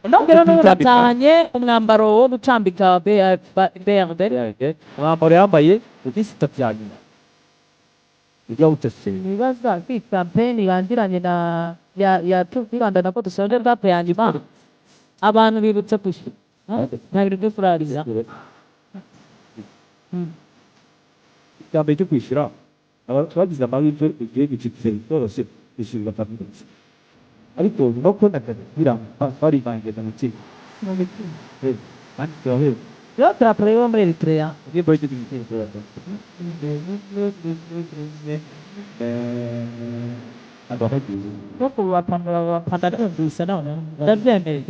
Enoke rero n'ubu atahanye umwambaro wo gucambika BRD. Umwambaro yambaye mu minsi 3 ya nyuma ujya wutese. Ibibaza ko iyi campaign irangiranye na ya Tour du Rwanda, nako dusoje etape ya nyuma, abantu bibutse kwishyura nta bintu byo kurariza. Icya mbere cyo kwishyura, twagize amahirwe igihe gicitse byoroshye kwishyurwa kaminuza, ariko nyuma yo kubona akazi biranga twarivangeza mu kigo kandi turaheba. Rero turapura yo muri Eritrea. Indirimbo y'igihugu. No kubapanda numvise none ndabyemeye.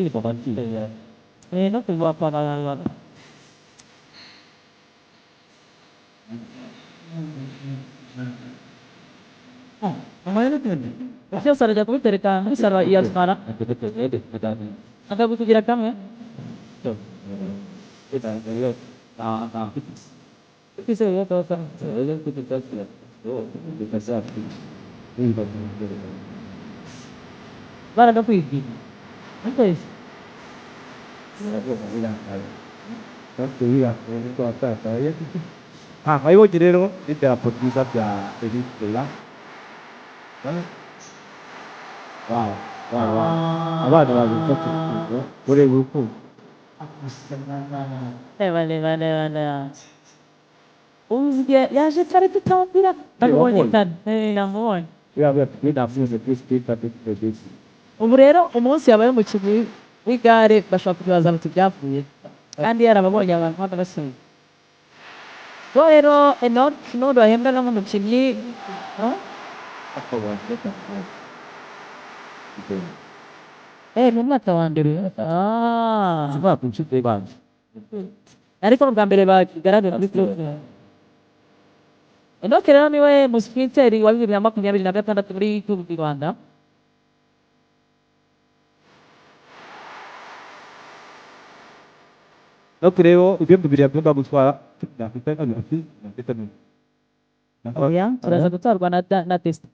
No kubapanda. Byose arajya kubitereka muri salo ya Asmara akagutugira kamwe. Baranakwigira Ntese. Wabibonye rero n'idarapo ryiza rya Eritrea. Wow, wow, wow. Abana babifata urukundo, ureba urukundo. Reba, reba, reba, reba, uzye yaje kare tutambira ndamubonye. Wamubonye? Kare namubonye. Navuze kuri speaker produce. Ubu rero umunsi yabaye umukinnyi w'igare bashobora kubibaza bati byavuye kandi yarababonye abantu hano basoma. Bo rero Enoch n'ubu bahembwa nk'umukinnyi, huh? Ni umwaka wa mbere, ah. Ariko ni ubwa mbere bagaragara kuri Tour. Enoch rero niwe musprinteri wa 2026 muri Tour du Rwanda. No rero ibihembo bibiri agomba gutwara. Oya, turaza gutwarwa na Testa.